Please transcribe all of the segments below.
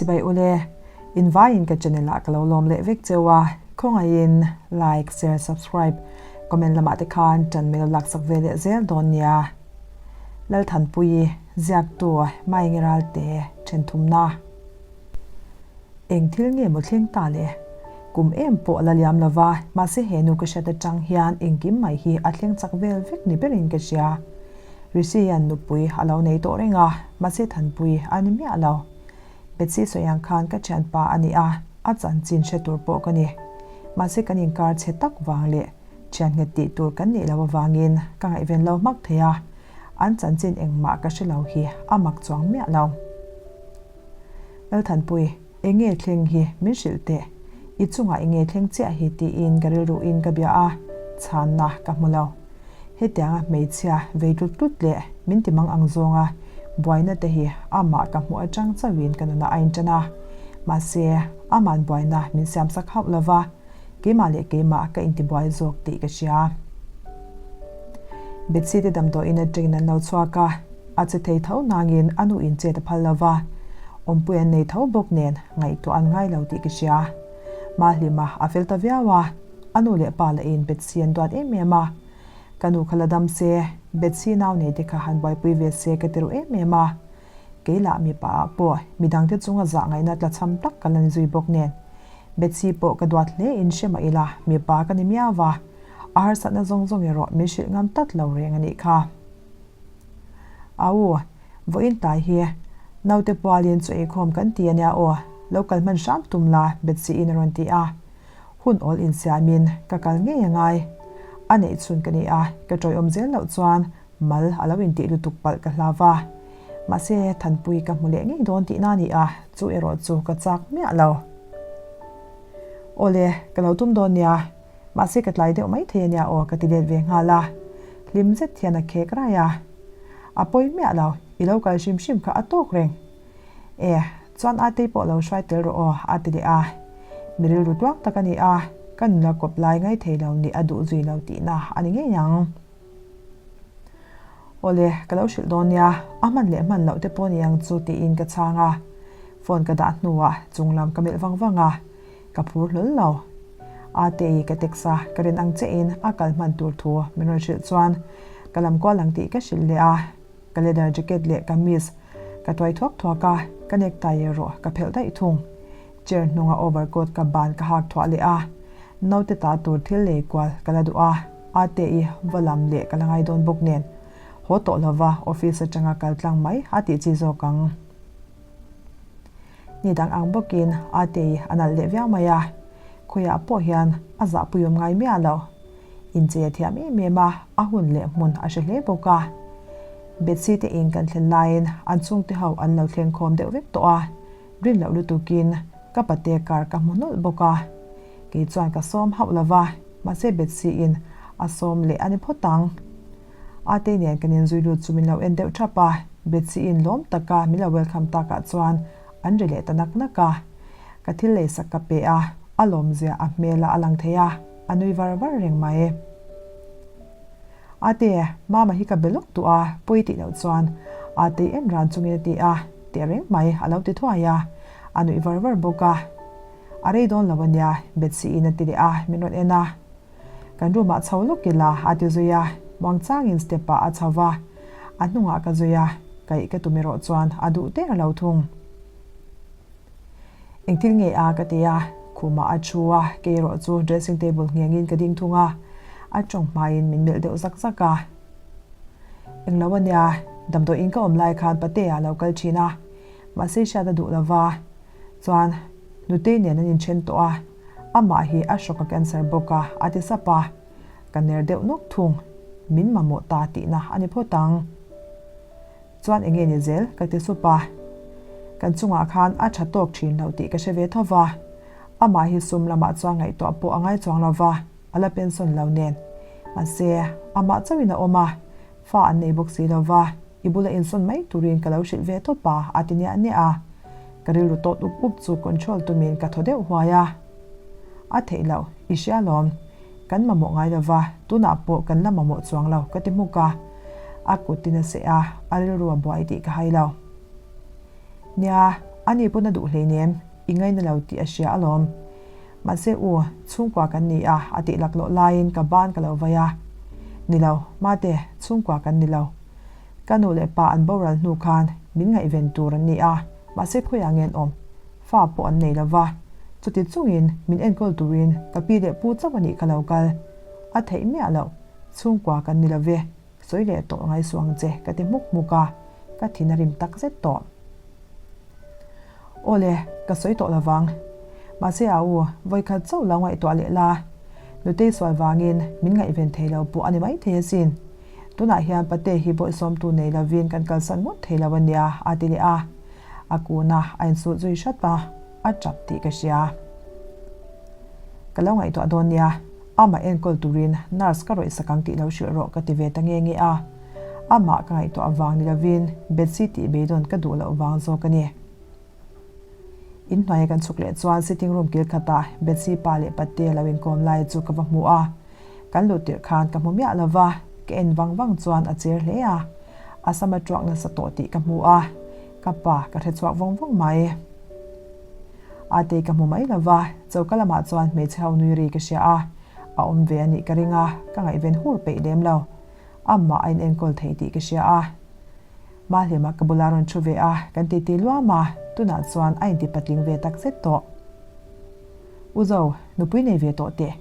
Chibai ule, invaiin ka channel ah ka lo lawm leh vek cheu a, khawngaihin like, share, subscribe, comment lamah te khan tan melo laksak ve leh zel dawn nia. Lalthanpuii, ziaktu Maengi Ralte, thenthumna. Eng thil nge maw thleng ta le? Kum em pawh a la liam lo va, mahse he nu ka hriat atang hian engkim mai hi a thleng chak vel vek ni berin ka hria. Rishi-a'n nupui a lo nei tawh reng a, mahse Thanpui a ni miah lo. Betsy sawi ang khan ka thianpa a ni a, a chanchin hre tur pawh ka ni. Mahse kan inkar chhe tak vang leh thian nghet tih tur kan nih loh avangin ka ngaihven lo hmak thei a, an chanchin engmah ka hre lo hi a mak chuang miah lo. Lalthanpui, eng nge thleng hi min hrilh teh? I chungah eng nge thleng chiah hi tiin ka rilruin ka bia a, chhanna ka hmu lo. Hetianga hmeichhia vei tlut tlut leh min ti mang ang zawnga buaina te hi amah ka hmuh atang chauhin ka nunah a intan a. Mahse, aman buaina min siamsak hauh lova, Keimah leh keimah ka intibuai zawk tih ka hria. Betsy te damdawiin atangin an lo chhuak a, a che thei tho nangin a nu in chet a phal lo va, awmpui an nei tho bawk nen ngaihtuah an ngai lo tih ka hria. Mahlima a fel ta viau a, a nu leh pa lahin Betsy an duat em em a. Ka nu kha la dam se, Betsy nau nei te kha han buaipui ve se ka ti ru em em a. Kei lah mipa ah pawh midangte chunga zah ngaihna tlachham tak ka la ni zui bawk nen. Betsy pawh ka duat hle in hre mah ila, mipa ka ni miau va, a harsatna zawng zawng erawh min hrilh ngam tlat lo reng a nih kha. Au, vawiin tlai hi naute pualin chaw eikhawm kan ti a nia aw, lo kal hman hram tum la, Betsy in a rawn ti a. Hun awl insiamin ka kal ngei a ngai. A neih chhun ka ni a, ka tawiawm zel loh chuan Mal a lo intih lutuk palh ka hlau va. Mahse, Thanpui ka hmu leh ngei dawn tihna a ni a, chu erawh chu ka chak miah lo. Awle, ka lo tum dawn nia. Mahse, ka tlai deuh mai thei a nia aw ka ti let ve nghal a. Hlim zet hian a khek rai a. A pawi miah lo, i lo kal hrim hrim kha a tawk reng. E, chuan Atei pawh lo hruai tel rawh aw a ti leh a. Mi rilru tuak tak a ni a, ka nula kawp lai ngai thei lo nih a duh zui lo tihna a ni ngei ang. Awle, ka lo hrilh dawn nia, a hman leh hman loh te pawh ni ang chu tiin ka chhang a. Phone ka dah hnuah chung lam ka melh vang vang a, ka phur hlawl lo. Ate-i ka text a, ka rin ang chiahin a kal hman tur thu min rawn hrilh chuan ka lam kual ang tih ka hrilh leh a. Ka leather jacket leh kamis ka tuai thuak thuak a, ka necktie erawh ka phelh daih thung. Chair hnunga overcoat ka ban ka hak thuah leh a, naute ta tur thil lei kual ka la duh a, Ate-i va lam leh ka la ngai dawn bawk nen haw tawh lova office atanga kal tlang mai a tih chi zawk ang. Ni dang ang bawkin Ate-i a nalh leh viau mai a, khawiah pawh hian a zahpuiawm ngai miah lo. Inchei a thiam em em a, a hun leh hmun a hre hle bawk a. Betsy te in kan thlen laiin an chhungte ho an lo thleng khawm deuh vek tawh a. Rin loh lutukin ka pate kar ka hmu nawlh bawk a, kei chuan ka sawm hauh lo va, mahse Betsy-in a sawm leh a ni phawt ang. Atei nen kan inzui lut chu min lo en deuh thap a, Betsy-in lawm taka min lo welcome takah chuan an ri leh ta nak nak a. Ka thil leisak ka pe a, a lawmzia a hmel ah a lang thei a, a nui var var reng mai. Ate, Mama hi ka be lawk duh a, pawi tih loh chuan Atei en ran chungin a ti a, teh reng mai a lo ti thuai a, a nuih var var bawk a. A rei dawn lo a nia, Betsy-in a ti leh a, min rawn en a. Kan room ah chho lawk ila a ti zui a, muangchangin step ah a chho va, a hnungah ka zui a, kaih ka tum erawh chuan a duh der lo thung. Engthil nge a ka ti a, khumah a thu a, kei erawh chu dressing table nghengin ka ding thung a, a tawng hmaiin min melh deuh zak zak a. Englo a nia, damdawiin ka awm lai khan Patea a lo kal thin a, mahse hriat a duh lo va, chuan Nutei nen an inthen tawh a, amah hi a hrawk a cancer bawk a, a ti sap a, ka ner deuh nawk thung, min mamawh ta tihna a ni phawt ang. Chuan enge ni zel? ka ti sup a. Kan chungah khan a tha tawk thin lo tih ka hre ve tho va. Amah hi sum lamah chuan ngaihtuah pawh a ngai chuang lo va, a la pension lo nen. Mahse, amah chauhin a awm a, fa an nei bawk si lo va, i bula insawn mai turin ka lo hrilh ve tawp a, a ti niah niah a. Ka rilru tawt up up chu control tumin ka thaw deuh huai a. A theih loh, i hria lawm. Kan mamawh ngai lo va, tunah pawh kan la mamawh chuang lo, ka ti hmuk a. A kutin a seh a, a rilru a buai tih ka hai lo. Nia, Ani pawn a duh hleinem, i ngaina lo tih a hria alawm. Mahse u, chhungkua kan ni a, a tih laklawh laiin ka ban ka lo vai a. Ni lo, Mate, chhungkua kan ni lo. Ka nu leh pa an boral hnu khan min ngaihven tur an ni a, mahse khawiah nge an awm? Fa pawh an nei lo va, chuti chungin min enkawl turin ka pi leh pu chauh a nih ka lo kal. A theih miah loh, chhungkua kan ni lo ve, sawi leh tawh ngai suh ang che ka ti hmuk hmuk a, ka thin a rim tak zet tawh. Aw le, ka sawi tawh lo vang. Mahse a u, vawikhat chauh lo ngaihtuah leh la, Nutei sual vangin min ngaihven thei lo pawh a ni maithei asin. Tunah hian Pate hi bawihsawmtu nei lovin kan kalsan ngawt thei lo a nia, a ti leh a. A kuna a insut zui hrat a, a tap tih ka hria. Ka lo ngaihtuah dawn nia, amah enkawl turin nurse ka rawih sak ang tih lo hrilh rawh ka ti ve ta nge nge a. Amah ka ngaihtuah vang ni lovin Betsy tih beidawn ka duh loh vang zawk a ni. In hnuaia kan chhuk leh chuan sitting room kil khatah Betsy pa leh Pate lo inkawm lai chu ka va hmu a. Kan luh tirh khan ka hmu miah lo va, ka en vang vang chuan a cher hle a. A sam a tuak nasa tawh tih ka hmu a, ka pa ka hre chhuak vawng vawng mai. Atei ka hmu mai lo va, choka lamah chuan hmeichhe ho nui ri ka hria a, a awm ve a nih ka ring a, ka ngaihven hur peih lem lo. Amah a inenkawl thei tih ka hria a. Mahlema ka bula rawn thu ve a, kan titi luam a, tunah chuan a inti patling ve tak zet tawh. U Zo, nupui nei ve tawh teh.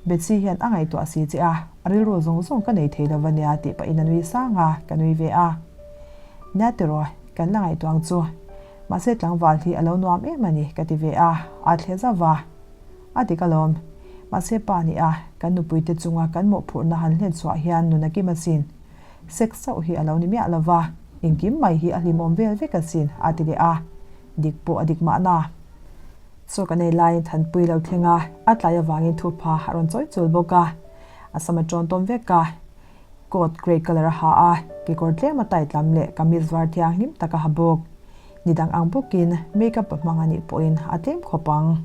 Betsy hian a ngaihtuah si che a, a rilru zawng zawng ka nei thei lo va nia tih pahin a nui sang a, ka nui ve a. Nia tiraw, kan la ngaihtuah ang chu. Mahse tlangval hi a lo nuam em a ni ka ti ve a, a thle zauh va. A dik alawm. Mahse pa nih a, kan nupuite chunga kan mawhphurhna han hlen chhuah hian nun a kim asin. Sex chauh hi a lo ni miah lova, engkim mai hi a hlimawm vel vek asin, a ti leh a. Dik pawh a dik mahna. Chaw kan ei laiin Thanpui lo thleng a, a tlai avangin thupha a rawn chawi chul bawk a. A sam a tawn tawm vek a, coat grey colour a ha a, kekawr tlem a tight lam leh kamis var thianghlim tak a ha bawk. Ni dang ang bawkin make up a hmang a nih pawhin a tlem khawp ang.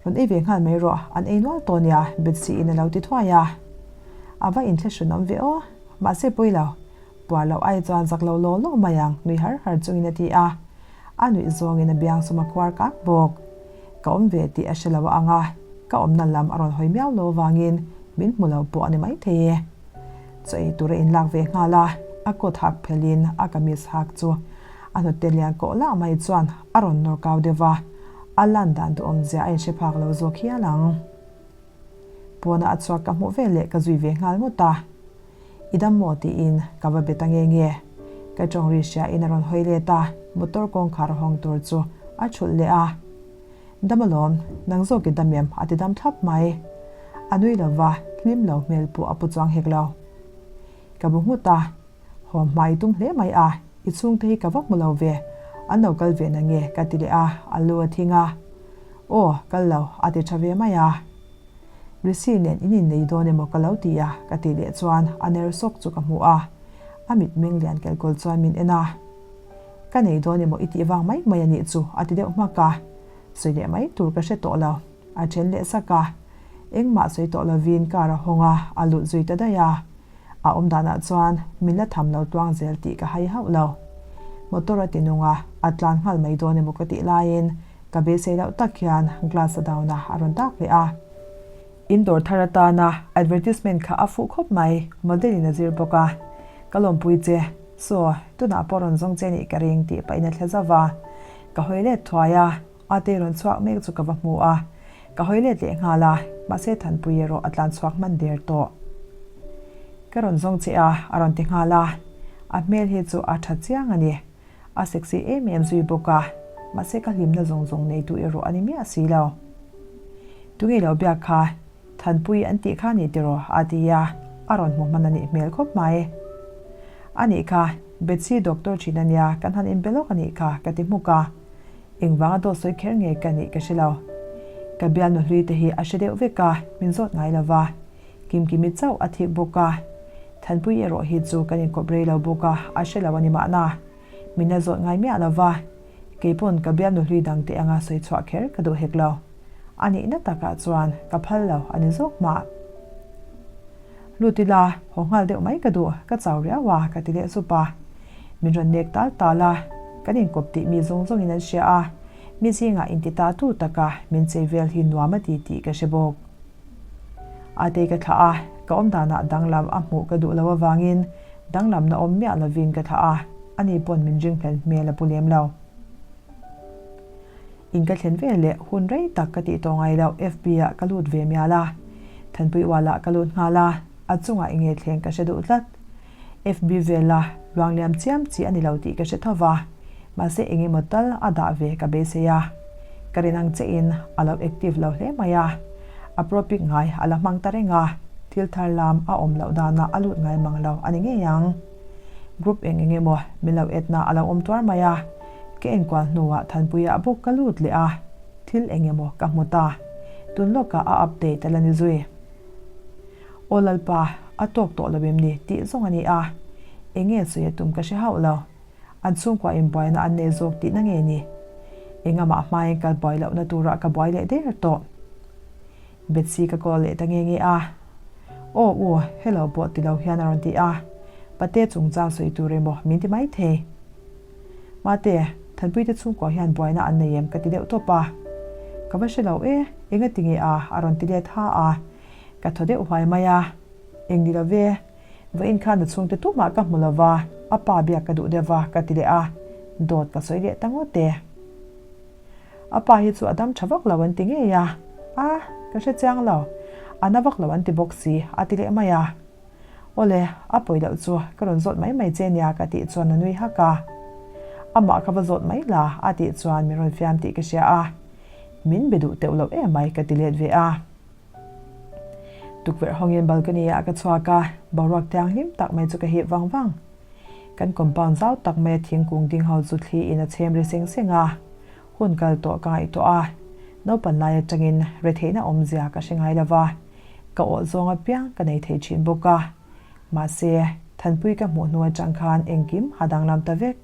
Rawn ei ve nghal mai rawh, an ei nual tawh nia, Betsy in a lo ti thuai a. A va inthlahrun awm ve aw, mahse pawi lo, puar loh ai chuan zak lo law law mai ang, nui har har chungin a ti a. A nuih zawngin a biang sawm a khuar kak bawk. Ka awm ve tih a hre lo a ang a, ka awmna lam a rawn hawi miau lo avangin min hmu lo pawh a ni maithei e. Chaw ei tur a inlak ve nghal a, a coat hak phelhin a kamis hak chu a hnute lian kawh lah mai chuan a rawn nawr kau deuh va, a lan dan duhawm zia a inhre phak lo zawk hial ang. Pawnah a chhuak ka hmuh veleh ka zui ve nghal ngawt a, I dam maw tiin ka va be ta nge nge. Ka tawng ri hriain a rawn hawi let a, motor kawngkhar a hawng tur chu a thulh leh a. Dam alawm, nang zawk i dam em? a ti dam thlap mai. A nui lo va, hlim lo hmel pawh a pu chuang hek lo. Ka bu nghut a, Haw hma i tum hle mai a, i chhungte hi ka va hmu lo ve, an lo kal ve na nge? ka ti leh a, a lu a thing a. Aw, kal lo, a ti tha ve mai a. Risi nen in innei dawn emaw ka lo ti a, ka ti leh chuan a ner sawk chu ka hmu a, a mitmeng lian kelkawl chuan min en a. Ka nei dawn emaw i tih vang mai mai a nih chu, a ti deuh hmak a. Sawi leh mai tur ka hre tawh lo, a then leh sak a. Engmah sawi tawh lovin car a hawng a, a lut zui ta daih a. A awm danah chuan min la tham lo tluang zel tih ka hai hauh lo. Motor a ti nung a, a tlan nghal mai dawn emaw ka tih laiin ka beisei loh tak hian glass a down a, a rawn dak leh a. In dawr thar atana advertisement kha a fuh khawp mai, model in a zir bawk a. Ka lawmpui che, saw, tunah pawh rawn zawng che nih ka ring tih pahin a thle zauh a. Ka hawi let thuai a, Ate rawn chhuak mek chu ka va hmu a, ka hawi let leh nghal a, mahse Thanpui erawh a tlan chhuak hman der tawh. Ka rawn zawng che a, a rawn ti nghal a, a hmel hi chu a tha chiang a ni. A sexy em em zui bawk a, mahse ka hlimna zawng zawng neitu erawh a ni miah si lo. Tunge lo biak kha, Thanpui an tih kha ni tiraw? a ti a, a rawn hmu hman a nih hmel khawp mai. A nih kha, Betsy doctor thin a nia, kan han inbe lawk a nih kha, ka ti hmuk a. Engvanga dawt sawi kher nge ka nih ka hre lo. Ka bialnu hlui te hi a hre deuh vek a, min zawt ngai lo va. Kimkimi chauh a thik bawk a. Thanpui erawh hi chu kan inkawp rei lo bawk a, a hre lo a ni mahna. Min la zawt ngai miah lo va. Keipawn ka bialnu hlui dang te anga sawi chhuah kher ka duh hek lo. A nihna takah chuan ka phal lo a ni zawk mah. Lut ila, haw nghal deuh mai ka duh, ka chau riau a, ka ti leh sup a. Min rawn nek tal tal a. Kan inkawp tih mi zawng zawngin an hria a, mi zingah inti ta tu taka min chei vel hi nuam a ti tih ka hre bawk. Atei ka thlah a, ka awm danah danglam a hmuh ka duh lo avangin danglamna awm miah lovin ka thlah a, ani pawn min ringhlel hmel a pu lem lo. In ka thlen ve leh hun rei tak ka tih tawh ngai loh FB ah ka lut ve mial a, Thanpui ualah ka lut nghal a, a chungah enge thleng ka hre duh tlat. FB vela luangliam chiam chi a ni lo tih ka hre tho va, mahse eng emaw tal a dah ve ka beisei a. Ka rin ang chiahin a lo active lo hle mai a, a propic ngai a la hmang ta reng a, thil thar lam a awm loh danah a lut ngai mang lo a ni ngei ang. Group eng eng emaw min lo etna a lo awm tuar mai a, ka enkual hnuah Thanpuia bawk ka lut leh a, thil eng emaw ka hmu ta. Tun lawkah a update a la ni zui. Aw Lalpa, a tawk tawh lo em ni tih zawng a ni a, eng nge sawi a tum ka hre hauh lo. An chhungkua inbuaina an nei zawk tihna nge ni? Engamah hmain kal buai lohna turah ka buai leh der tawh. Betsy ka call leh ta nge nge a. Aw u, hello pawh ti lo hian a rawn ti a. Pate chungchang sawi tur emaw min ti mai thei. Mate, Thanpuite chhungkua hian buaina an nei em ka ti deuh tawp a. Ka va hre lo e, enga ti nge a? a rawn ti let ha a. Ka thaw deuh huai mai a. Eng ni lo ve, vawiin khan na chhungte tumah ka hmu lo va, a pa biak ka duh deuh va ka ti leh a. Dawt ka sawi leh ta ngawt e. A pa hi chu a dam tha vak lo an ti ngei a, a, ka hre chiang lo, a na vak lo an ti bawk si, a ti leh mai a. Awle, a pawi loh chu ka rawn zawt mai mai che nia ka tih chuan a nui hak a. Amah ka va zawt mai la a tih chuan min rawn fiam tih ka hria a, min be duh teuh loh em mai ka ti let ve a. Tukverh hawngin balcony ah ka chhuak a, boruak thianghlim tak mai chu ka hip vang vang. Kan compound zau tak maia thingkung ding ho chu thli in a chhem ri seng seng a, hun kal tawh ka ngaihtuah a, naupan lai atangin retheihna awmzia ka hre ngai lova, ka awh zawng apiang ka nei thei thin bawk a. Mahse, Thanpui ka hmuh hnu atang khan engkim a danglam ta vek.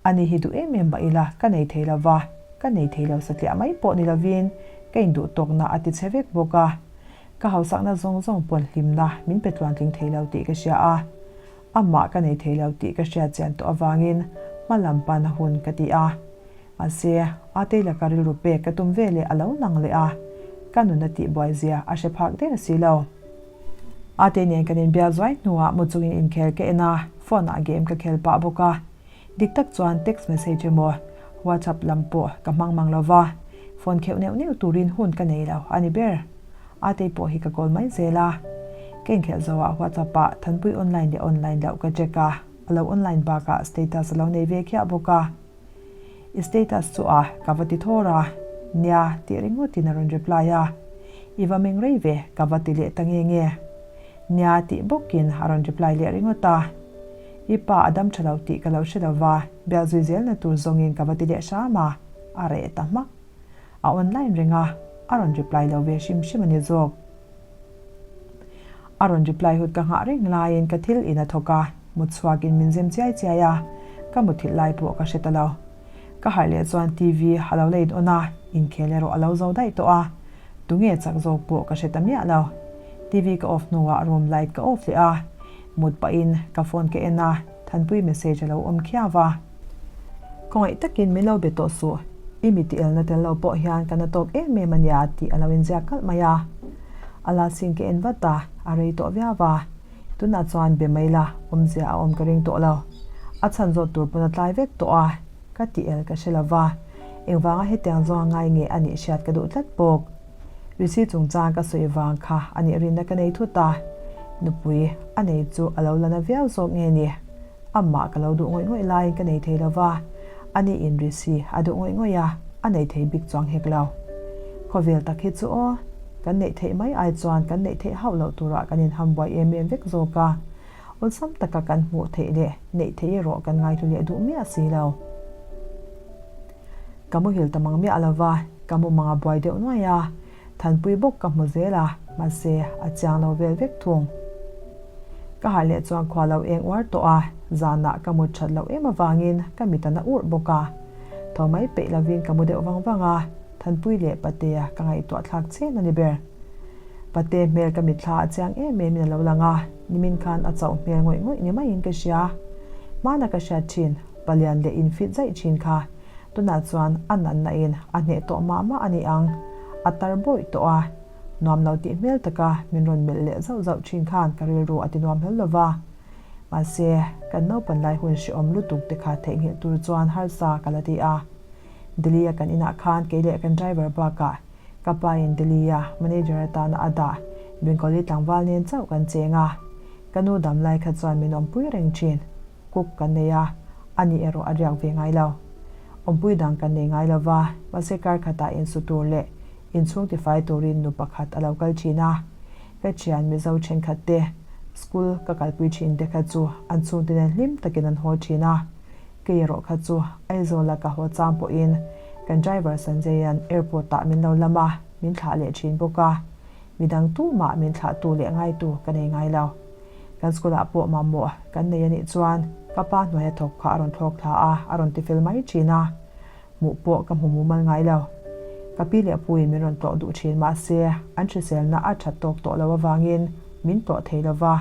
Ani hi duh em em mah ila ka nei thei lova, ka nei thei lo satliah mai pawh ni lovin ka induh tawkna a ti chhe vek bawk a. Ka hausakna zawng zawng pawn hlimna min pe tluantling thei lo tih ka hria a. Amah ka nei thei lo tih ka hriat chian tawh avangin hma lam pana hun ka ti a. Mahse, Atei laka rilru pek ka tum ve leh a lo lang leh a, ka nuna tihbuai zia a hre phak der si lo. Atei nen kan inbiak zuai hnuah mu chungin inkhel ka en a, phone ah game ka khel pah bawk a. Dik tak chuan text message emaw WhatsApp lam pawh ka hmang mang lo va, phone kheuh neuh neuh turin hun ka nei lo a ni ber. Atei pawh hi ka call mai zel a. Ka inkhelh zoah WhatsApp ah Thanpui online leh online loh ka check a, a lo online bakah status a lo nei ve khiah bawk a. I status chu a, ka va ti thawr a. Nia, tih ringawtin a rawn reply a. I va meng rei ve, ka va ti leh ta nge nge. Nia, tih bawkin a rawn reply leh ringawt a. I pa a dam tha lo tih ka lo hre lo va, biak zui zelna tur zawngin ka va ti leh hram a, a reh ta hmak. A online reng a, a rawn reply lo ve hrim hrim a ni zawk. A rawn reply hut ka nghah reng laiin ka thil in a thawk a, mut chhuakin min zem chiai chiai a, ka muthilh lai pawh ka hre ta lo. Ka harh leh chuan TV a lo la in on a, inkhel erawh a lo zo daih tawh a, tunge chak zawk pawh ka hre ta miah lo. TV ka off hnuah room light ka off leh a, mut pahin ka phone ka en a, Thanpui message a lo awm khiau va. Khawngaih takin min lo be tawh suh, i mi ti elna tel lo pawh hian ka na tawk em em a nia tih a lo inziak kalh mai a. A last scene ka en vat a, a rei tawh viau va. Tunah chuan be mai la, awmzia a awm ka ring tawh lo. A chhan zawt tur pawn a tlai vek tawh a, ka ti el ka hre lo va. Engvanga hetiang zawnga ngai nge a nih hriat ka duh tlat bawk. Risi chungchang ka sawi vang kha a nih rinna ka nei thut a, nupui a nei chu a lo la na viau zawk nge ni? Amah ka lo duh ngawih ngawih laiin ka nei thei lo va, a ni in Risi a duh ngawih ngawih a, a nei thei bik chuang hek lo. Khawvel tak hi chu aw, kan neih theih mai ai chuan kan neih theih hauh loh turah kan inham buai em em vek zawk a, awlsam taka kan hmuh theih leh neih theih erawh kan ngaihlu leh duh miah si lo. Ka muhil ta mang miah lo va, ka mu mang a buai deuh nuai a, Thanpui bawk ka hmu zel a, mahse a chiang lo vel vek thung. Ka harh leh chuan khua lo eng uar tawh a, zanah ka mut that loh em avangin ka mit a na urh bawk a. Tho mai peih lovin ka mu deuh vang vang a, Thanpui leh Patea ka ngaihtuah thlak chen a ni ber. Pate hmel ka mitthla a chiang em em in a lo lang a, nimin khan a chauh hmel ngawih ngawih ni maiin ka hria. Hmana ka hriat thin. Palian leh infit zaih thin kha tunah chuan a natna in a hneh tawh mah mah a ni ang. A tar bawih tawh a, nuam lo tih hmel taka min rawn melh leh zauh zauh thin khan ka rilru a ti nuam hlel lo va. Mahse, kan naupan lai hun hrehawm lutuk te kha theihnghilh tur chuan harsa ka la ti a. Delhi-a kan inah khan kei leh kan driver bakah ka pa in Delhi-a manager atana a dah Bengali tlangval nen chauh kan cheng a. Ka nu dam lai kha chuan min awmpui reng thin. Cook kan nei a, ani erawh a riak ve ngai lo. Awmpui dang kan nei ngai lo va, mahse kar khatah insu tur leh inchhung tifai turin nu pakhat a lo kal thin a. Ka thian Mizo thenkhat te school ka kalpui thin te kha chu an chhungte nen hlim takin an haw thin a. Kei erawh kha chu Aizawla ka haw chang pawhin kan driver Sanjay-a'n airport-ah min lo lam a, min thlah leh thin bawk a. Midang tumah min thlahtu leh ngaitu ka nei ngai lo. Kan school-ah pawh mamawh kan nei a nih chuan ka pa hnuaia thawk kha a rawn thlawk thla a, a rawn ti fel mai thin a. Hmuh pawh ka hmu mumal ngai lo. Ka pi leh puiin min rawn tlawh duh thin mahse an hriselna a that tawk tawh lo avangin min tlawh thei lo va.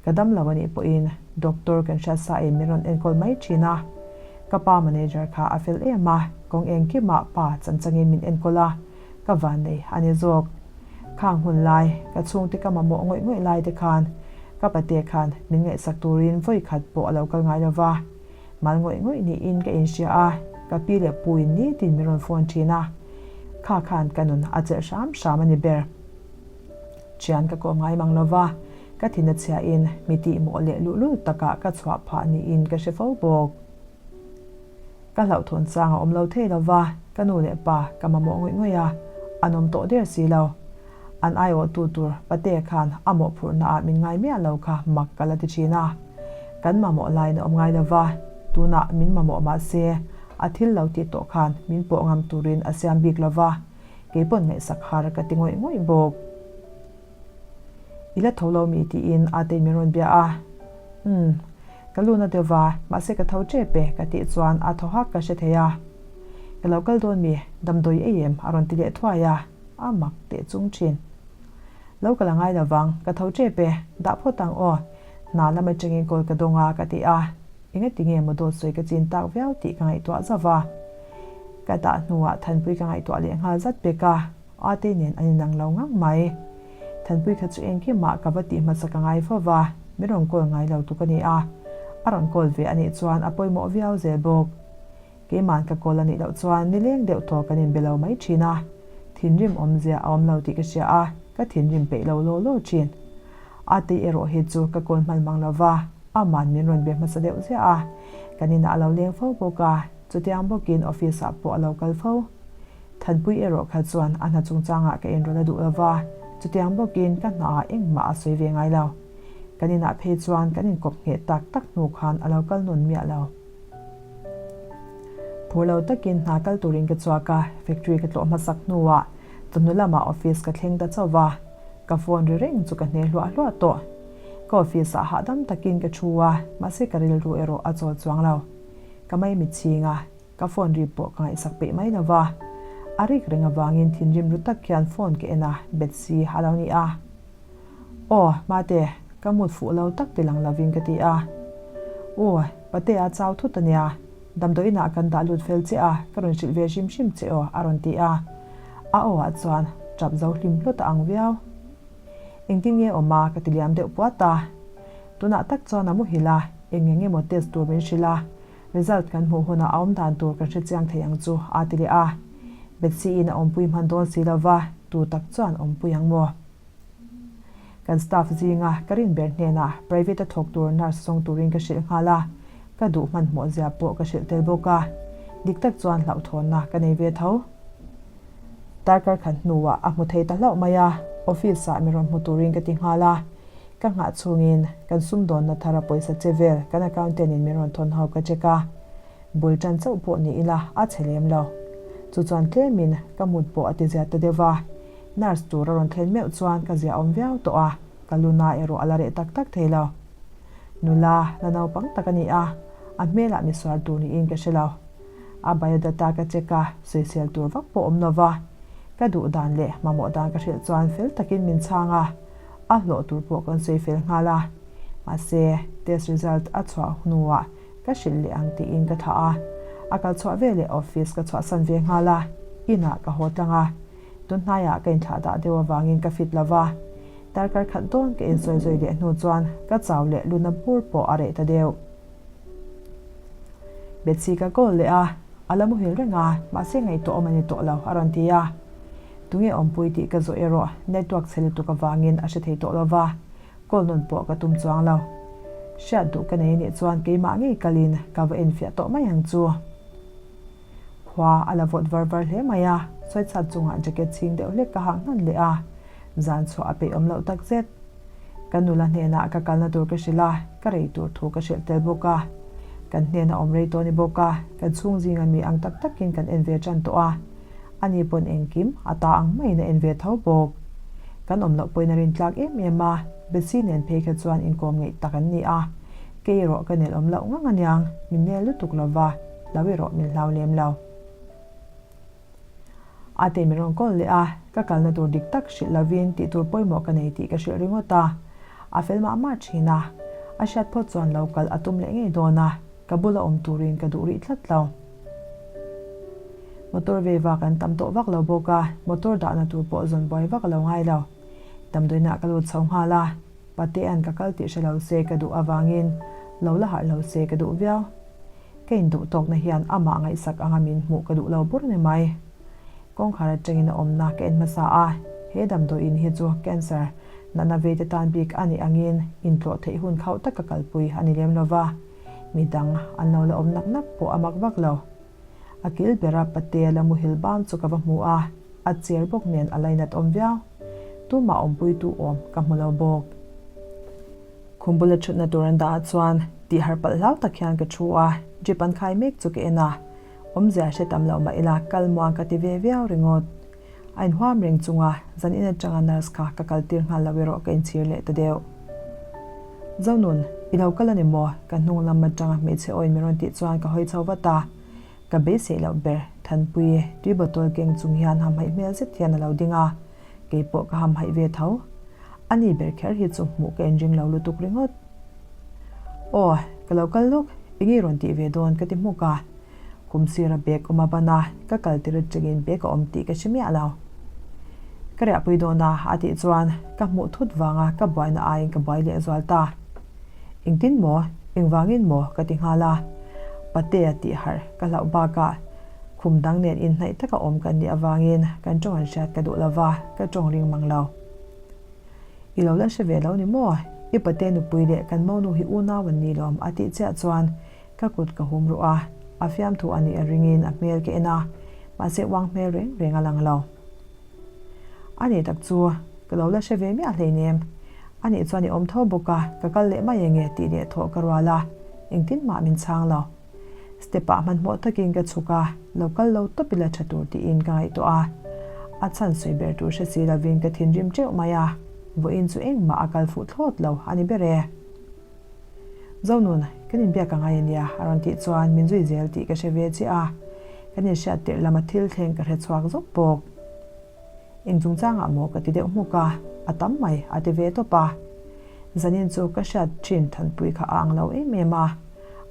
Ka dam lo a nih pawhin doctor kan hriat sain min rawn enkawl mai thin a. Ka pa manager kha a fel em a, kawng engkimah pa chanchangin min enkawl a, ka vannei a ni zawk. Khang hun lai, ka chhungte ka mamawh ngawih ngawih lai te khan ka pate khan min ngaihsak turin vawi khat pawh a lo kal ngai lo va. Mal ngawih ngawih niin ka inhria a, ka pi leh puin nitin min rawn phone thin a. Kha khan ka nun a chelh hram hram a ni ber. Thian ka kawm ngai mang lo va, ka thin a chhiahin mi tihmawh leh luhlul takah ka chhuah phah niin ka hre fo bawk. Ka hlauhthawn chang a awm lo thei lo va, ka nu leh pa ka mamawh ngawih ngawih a, an awm tawh der si lo. An aiawhtu tur pate khan a mawhphurhna ah min ngai miah lo kha mak ka la ti thin a. Kan mamawh laiin a awm ngai lo va, tunah min mamawh mah se a thil lo tih tawh khan min pawh ngam turin a siam bik lo va, kei pawn ngaihsak har ka ti ngawih ngawih bawk. I la tho lo mi tiin a tei min rawn bia a. Umm, ka lu na deuh va, mahse ka tho tep e ka tih chuan a thaw hak ka hre thei a. Ka lo kal dawn mi, damdawi ei em a rawn ti leh thuai a, a mak teh chung thin. Lo kal a ngai lo vang, ka tho tep e, dah phawt ang aw, hna lam atangin call ka dawng a ka ti a. Engati nge maw dawt sawi ka chin tak viau tih ka ngaihtuah zauh a. Ka dah hnuah Thanpui ka ngaihtuah leh nghal zat pek a. Ate nen an inang lo ngang mai. Thanpui kha chu engkimah ka va tih hmasa ka ngai fo va, min rawn call ngai lo tuk a ni a. A rawn call ve a nih chuan a pawimawh viau zel bawk. Keiman ka call a nih loh chuan nileng deuh thaw kan inbe lo mai thin a. Thinrim awmzia a awm lo tih ka hria a, ka thinrim peih lo law law thin. Ate erawh hi chu ka call hman mang lo va, aman min rawn be hmasa deuh ziah a. Kan inah a lo leng fo bawk a, chutiang bawkin office ah pawh a lo kal fo. Thanpui erawh kha chuan a hna chungchangah ka enrawl a duh lo va, chutiang bawkin ka hnaah engmah a sawi ve ngai lo. Kan inah phei chuan kan inkawp ngheh tak tak hnu khan a lo kal nawn miah lo. Phur lo takin hna kal turin ka chhuak a, factory ka tlawh hmasak hnuah chawhnu lamah office ka thleng ta chauh va, ka phone ri reng chu ka hne hluah hluah tawh. Ka office ah hahdam takin ka thu a, mahse ka rilru erawh a chawl chuang lo. Ka maimichhing a. Ka phone ri pawh ka ngaihsak peih mai lo va, a rik reng avangin thinrim ru tak hian phone ka en a, Betsy a lo ni a. Aw, Mate, ka mut fuh lo tak ti lang lovin ka ti a. U, Patea chau thut a nia, damdawiinah kan dah lut fel che a, ka rawn hrilh ve hrim hrim che aw, a rawn ti a. A aw ah chuan tap zo hlim hlut a ang viau. Engtin nge awm a, ka ti liam deuh puat a. Tunah tak chuan a muhil a, eng eng emaw test tur min hrilh a, Result kan hmuh hunah a awm dan tur kan hre chiang thei ang chu, a ti leh a. Betsy-in a awmpui hman dawn si lo va, tu tak chuan awmpui ang maw? Kan staff zinga ka rin ber hnenah private a thawk tur nurse zawng turin ka hrilh nghal a, ka duh hmanhmawh zia pawh ka hrilh tel bawk a. Dik tak chuan hlauhthawnna ka nei ve tho. Darkar khat hnuah a hmu thei ta hlauh mai a, office-ah mi rawn hmu turin ka ti nghal a. Ka nghah chhungin kan sumdawnna thara pawisa che vel kan accountant in min rawn thawn ho ka check a, bul tan chauh pawh ni ila a chhe lem lo. Chu chuan tlemin ka mut pawh a ti zia ta deuh va, nurse tur a rawn thlen meuh chuan ka zia awm viau tawh a, ka luna erawh a la reh tak tak thei lo. Nula la naupang tak a ni a, a hmelah misual tur niin ka hre lo. A biodata ka check a, sawisel tur vak pawh awm lo va, ka duh dan leh mamawh dan ka hrilh chuan fel takin min chhang a, a hlawh tur pawh kan sawi fel nghal a. Mahse, test result a chhuah hnuah. Ka hrilh leh ang tiin ka thlah a. A kal chhuah veleh office ka chhuahsan ve nghal a, inah ka haw tlang a. Tun hnaiah ka inthlah dah deuh avangin ka fit lo va. Darkar khat dawn ka insawi zui leh hnu chuan ka chau leh luna bur pawh a reh ta deuh. Betsy ka call leh a, a la muhil reng a, mahse ngaihtuah awm a ni tawh lo a rawn ti a. Tunge awmpui tih ka zawh erawh network chhe lutuk avangin a hre thei tawh lo va, call nawn pawh ka tum chuang lo. Hriat duh ka nei anih chuan keimah ngei kalin ka va enfiah tawh mai ang chu. Khua a la vawt var var hle mai a, sawichhat chungah jacket chhing deuh hlek ka hak hnan leh a, zan chhuah a peih awm loh tak zet. Ka nula hnenah ka kalna tur ka hrilh a, ka rei tur thu ka hrilh tel bawk a. Kan hnena awm rei tawh a ni bawk a, kan chhung zinga mi ang tak takin kan en ve tan tawh a, ani pawn engkim a ta ang maiin a en ve tho bawk. Kan awm loh pawhin a rintlak em em a, Betsy nen phei kha chuan inkawm ngeih tak an ni a, kei erawh ka nel awm loh ngang aniang, min nel lutuk lova. Lo erawh min hlau lem lo. A te min rawn call leh a, ka kalna tur dik tak hrilh lovin tih tur pawimawh ka nei tih ka hrilh ringawt a. A fel mah mah thin a, a hriat phawt chuan lo kal a tum leh ngei dawn a, ka bula awm turin ka duh rih tlat lo. Motor vei vak an tam tawh vak lo bawk a, motor dahna tur pawh zawn buai vak a lo ngai lo. Damdawiinah ka lut chho nghal a, Patea'n ka kal tih hre lo se ka duh avangin lo la harh lo se ka duh viau. Ka induh tawkna hian amah ngaihsak anga min hmuh ka duh lo bur ni mai. Kawngkhar atangin a awmna ka en hmasa a, he damdawiin hi chu cancer natna veite tan bik a nih angin intlawh theih hun khauh taka kalpui a ni lem lo va, midang an lo la awm nak nak pawh a mak vak lo. A kil bera pate la muhil bam chu ka va hmu a, a cher bawk nen a lainat awm viau. Tumah awmpuitu awm ka hmu lo bawk. Khum bula thutna tur an dah ah chuan tih har palh hlau tak hian ka thu a, drip an khai mek chu ka en a, awmzia hre tam loh mah ila kal muang ka ti ve viau ringawt. A inhuam reng chunga zan in atanga nurse kha ka kal tir nghal lo erawh ka inchhir leh ta deuh. Zonun, i lo kal a ni maw? Ka hnung lam atanga hmeichhe aw in min rawn tih chuan ka hawi chho vat a, ka beiseih loh ber Thanpuii tui bottle keng chung hian hamhaih hmel zet hian a lo ding a, keipawh ka hamhaih ve tho. A ni ber kher hi chu hmuh ka inring lo lutuk ringawt. Aw, ka lo kal lawk, eng nge rawn tih ve dawn ka ti hmuk a. Kum sira bag awm a ban a, ka kal tir atangin bag a awm tih ka hre miah lo. Ka riahpui dawn a, a tih chuan ka hmuh thut vanga ka buaina aiin ka buai leh zual ta. Engtin maw? Engvangin maw? ka ti nghal a. Patea tih harh ka hlauh bakah khum dang nen inhnaih taka awm kan nih avangin kan tawng an hriat ka duh lova, ka tawng ring mang lo. I lo la hre ve lo ni maw? I pate nupui leh kan monu hi unau an ni lawm a tih chiah chuan ka kut ka hum ruh a, a fiamthu a nih a ringin a hmel ka en a, mahse uang hmel reng reng a lang lo. A nih tak chu ka lo la hre ve miah hleinem. A nih chuan i awm tho bawk a, ka kal leh mai enge tih leh thawh ka rual a, engtin mah min chhang lo. Step ah hmanhmawh takin ka chhuk a, lo kal lo tawp ila tha tur tiin ka ngaihtuah a. A chhan sawi ber tur hre si lovin ka thinrim teuh mai a, vawiin chu engmah a kal fuh thlawt lo a ni ber e. Zonun, kan inbiak a ngai ania a rawn tih chuan min zui zel tih ka hre ve chiah a, kan inhriat tirh lama thil thleng ka hre chhuak zawk bawk. Eng chungchangah maw ka ti deuh hmuk a, a tam mai a ti ve tawp a. Zanin chu ka hriat thin Thanpui kha a ang lo em em a,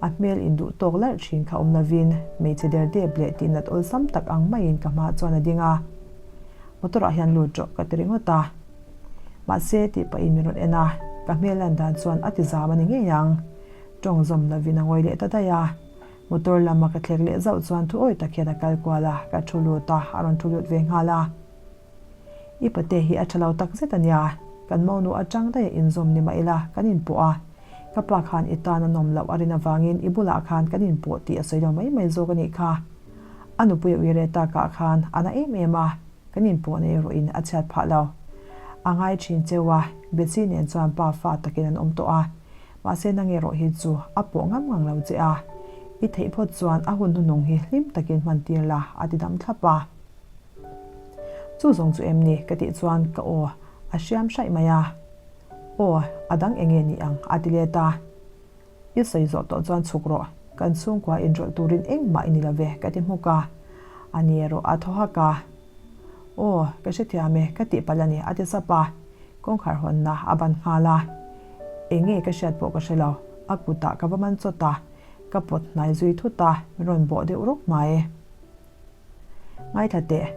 a hmel induh tawk larh thin kha awm lovin hmeichhe der dep leh tihnat awlsam tak ang maiin ka hma chuan a ding a. Motor ah hian lut rawh ka ti ringawt a. Mahse tih pahin min rawn en a, ka hmel lan dan chuan a ti zam a ni ngei ang. Tawng zawm lovin a ngawi leh ta daih a. Motor lama ka thlek leh zauh chuan thu awi tak hian a kal kual a, ka thu lut a, a rawn thu lut ve nghal a. I pate hi a tha lo tak zet a nia, kan monu atang daih a inzawm ni mah ila kan inpawh a, ka pa khan i tan a nawm loh a rin avangin i bulah khan kan inpawh tih a sawi lo mai mai zawk a nih kha. A nupui a uire takah khan a na em em a, kan inpawhna erawhin a chhiat phah lo. A ngai thin cheu a, Betsy nen chuan pa fa takin an awm tawh a. Mahse nang erawh hi chu a pawh ngam ngang lo che a, i theih phawt chuan a hun hnuhnung hi hlim takin hman tir la a ti dam thlap a. Chu zawng chu em ni ka tih chuan ka aw a hriam hraih mai a. Aw, a dang eng nge ni ang a ti let a. I sawi zawh tawh chuan chhuk rawh, kan chhungkua inrawlh turin engmah i ni lo ve ka ti hmuk a. A ni erawh a thaw hak a. Aw, ka hrethiam e, ka tih palh a ni a ti sap a. Kawngkhar hawnna a ban nghal a, eng nge ka hriat pawh ka hre lo, a kutah ka va man chawt a. Ka pawt hnai zui thut a, min rawn bawh deuh rawk mai. Ngaithla teh,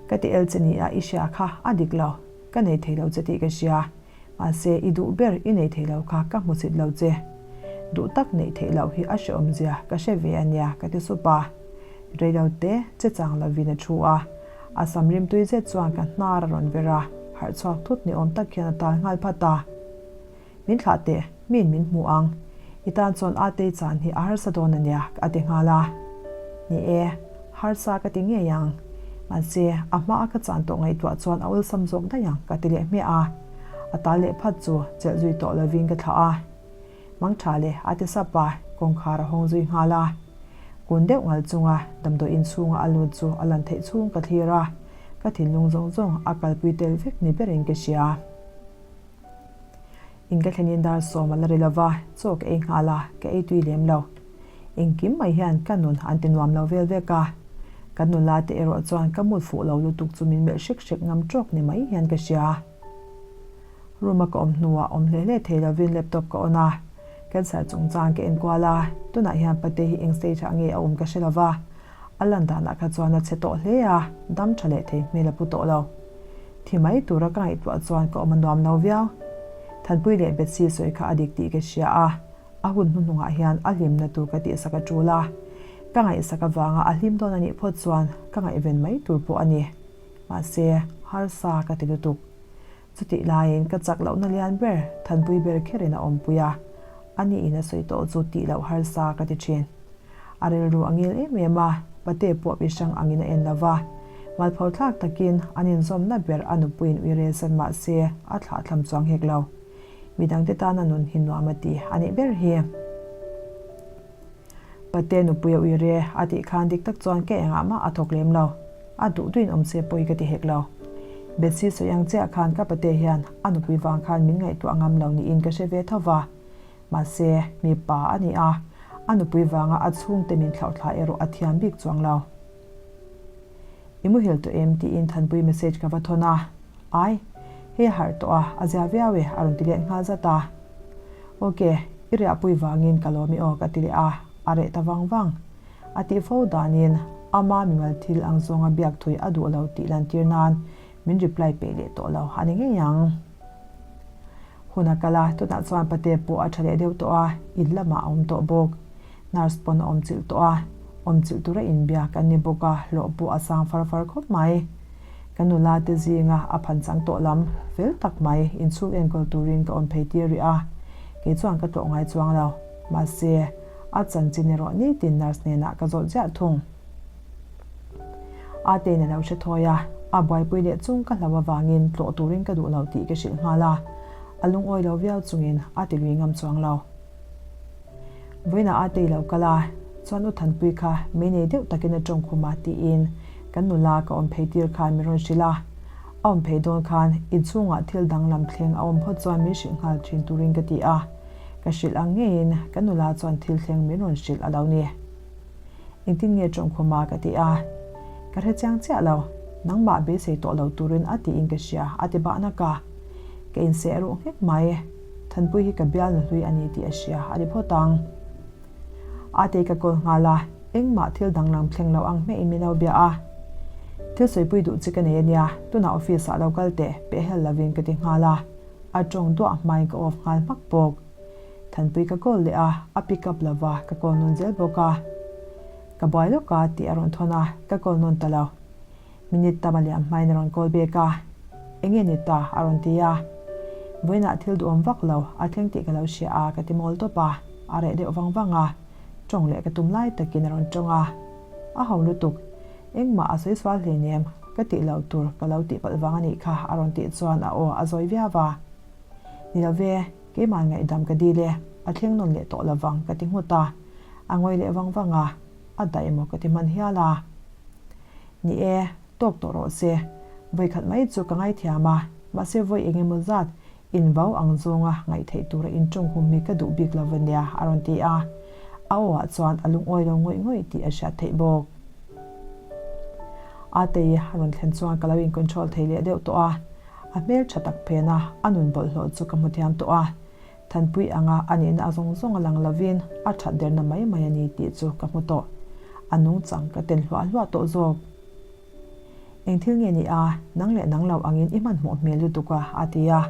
ka ti el che nia i hria kha a dik lo, ka nei thei lo che tih ka hria, mahse i duh ber i nei thei lo kha ka hmu chit lo che. Duh tak neih theih loh hi a hreawm zia ka hre ve a nia ka ti sup a. Rei lo te che chang lovin a thu a, a sam rimtui zet chuan ka hnar a rawn ver a, harh chhuak thut ni awm tak hian a tal nghal phat a. Min thlah teh, miin min hmu ang. I tan chuan Atei chan hi a harsa dawn a nia, a ti nghal a. Ni e, harsa ka ti ngei ang. Mahse, a hma a ka chan tawh ngaihtuah chuan a awlsam zawk daih ang, ka ti leh hmiah a. A tal leh phat chu chelh zui tawh lovin ka thlah a. Mang tha le, a ti sap a, kawngkhar a hawng zui nghal a. Kun deuh ngal chunga damdawi inchhunga a lut chu a lan theih chhung ka thlir a, ka thinlung zawng zawng a kalpui tel vek ni berin ka hria. In ka thlenin dar sawm a la ri lova, chaw ka ei nghal a, ka ei tui lem lo. Engkim mai hian ka nun an ti nuam lo vel vek a. Kan nula te erawh chuan ka mut fuh lo lutuk chu min melh hrek hrek ngam tawk ni mai hian ka hria. Room a ka awm hnuah awm hle hle thei lovin laptop ka on a, cancer chungchang ka enkual a, tunah hian pate hi eng stage ah nge a awm ka hre lova, a lan danah kha chuan a chhe tawh hle a, dam tha leh thei hmel a pu tawh lo. Thi mai tura ka ngaihtuah chuan ka awm a nuam lo viau. Thanpui leh Betsy sawi kha a dik tih ka hria a, a hun hnuhnungah hian a hlimna tur ka tihsak a tul a. Ka ngaihsak avanga a hlim dawn a nih phawt chuan ka ngaihven mai tur pawh a ni. Mahse, harsa ka ti lutuk. Chutih laiin ka chak lohna lian ber Thanpui ber kherin a awmpui a, a niin a sawi tawh chu tih loh harsa ka ti thin. A rilru a ngil em em a, pate pawh mi hrang angin a en lo va. Malpho thlak takin an inzawmna ber a nupuiin ui rel san mah se a thlah thlam chuang hek lo. Midangte tana nun hi nuam a ti a nih ber hi. Pate nupui a ui re a tih khan dik tak chuan ka engah mah a thawk lem lo. A duh duhin awm se pawi ka ti hek lo. Betsy sawi ang chiah khan ka pate hian a nupui vang khan min ngaihtuah ngam lo niin ka hre ve tho va. Mahse, mipa a ni a, a nupui vanga a chhungte min thlauhthla erawh a thiam bik chuang lo. I muhil tawh em? tiin Thanpui message ka va thawn a. Ai, hei a harh tawh a, a zia viau e, a rawn ti let nghal zat a. Ok, i riahpui vangin ka lawm i aw ka ti leh a, a reh ta vang vang. A tih fo danin ama mimal thil ang zawnga biak thui a duh lo tih lantir nan min reply peih leh tawh lo a ni ngei ang. Hun a kal a, tunah chuan pate pawh a tha leh deuh tawh a, in lamah a awm tawh bawk. Nurse pawn a awm chilh tawh a, awm chilh tura inbiak an ni bawk a, hlawh pawh a sang far far khawp mai. Ka nula te zinga a phan chang tawh lam fel tak mai inchhung enkawl turin ka awm phei tir rih a, kei chuan ka tlawh ngai chuang lo. Mahse, a chanchin erawh nitin nurse hnenah ka zawt ziah thung. A tein a lo hre thawi a, a buaipui leh chung ka hlo avangin tlawh turin ka duh lo tih ka hrilh nghal a, a lungawi lo viau chungin a ti lui ngam chuang lo. Vawiinah a tei lo kal a, chuan U Thanpui kha mei nei deuh takin a tawng khum a tiin kan nula ka awm phei tir khan min rawn hrilh a. A awm phei dawn khan inchhungah thil danglam thleng a awm phawt chuan min hrilh nghal thin turin ka ti a, ka hrilh ang ngeiin kan nula chuan thil thleng min rawn hrilh a lo ni. Engtin nge tawngkhum a ka ti a, ka hre chiang chiah lo, nangmah beisei tawh lo turin a tiin ka hria a ti bah nak a, ka inseh ruh nghek mai, Thanpui hi ka bialnu hlui a ni tih a hria a ni phawt ang. Atei ka kawl nghal a, engmah thil danglam thleng lo ang hmeh in min lo bia a, thil sawipui duh chi ka nei a nia, tunah office ah lo kal teh pehhel lovin ka ti nghal a, a tawng duah hmain ka off nghal hmak bawk. Thanpui ka call leh a, a pick up lova, ka call nawn zel bawk a. Ka buai lawk a tih a rawn thawn a, ka call nawn ta lo. Minute tam a liam hmain a rawn call back a, Enge ni ta? a rawn ti a. Vawiinah thil duhawm vak lo, a thleng tih ka lo hria a, ka ti mawl tawp a, a reh deuh vang vang a, tawng leh ka tum lai takin a rawn tawng a. A ho lutuk, engmah a sawi sual hleinem, ka tih loh tur ka lo tih palh vang a nih kha a rawn tih chuan a aw a zawi viau a. Ni lo ve. Keimah ngaihdam ka dil e, a thleng nawn leh tawh lovang ka ti nghut a, a ngawi leh vang vang a, a dah emaw ka ti hman hial a. Ni e, tawk tawh rawh se, vawikhat mai chu ka ngaithiam a, mahse vawi eng emaw zat invau ang zawnga ngaihtheih tura inṭawng hum hi ka duh bik lo va nia a rawn ti a, a aw ah chuan a lungawi lo ngawih ngawih tih a hriat theih bawk. Atei a rawn thlen chuan ka lo in control thei leh deuh tawh a, A hmel tha tak phen a, a nun bawlhhlawh chu ka hmu thiam tawh a. Thanpui anga a nihna a zawng zawng a lang lovin a that derna mai mai a ni tih chu ka hmu tawh. A nungchang ka ten hluah hluah tawh zawk. Eng thil nge ni a, nang leh nang lo angin i hmanhmawh hmel lutuk a, a ti a.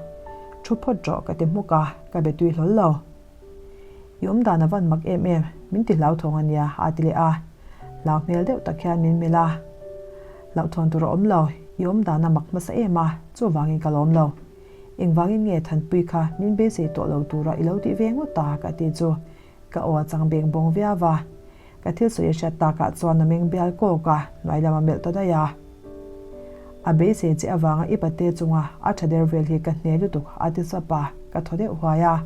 Thu phawt rawh ka ti hmuk a, ka be tui hlawl lo. I awm dan a van mak em em, min ti hlauthawng a nia, a ti leh a. Hlau hmel deuh tak hian min melh a. Hlauhthawn tur a awm lo, i awm dan a mak hmasa em a, chuvangin ka lawm lo. Engvangin nge Thanpui kha min beisei tawh lo tura i lo tih ve ngawt a? ka ti chu ka aw a chang beng bawng viau va. Ka thil sawi a hriat takah chuan a meng bial kawk a, hnuai lam a melh ta daih a. A beisei che avanga i pate chunga a tha der vel hi ka hne lutuk a ti sap a, ka thaw deuh huai a.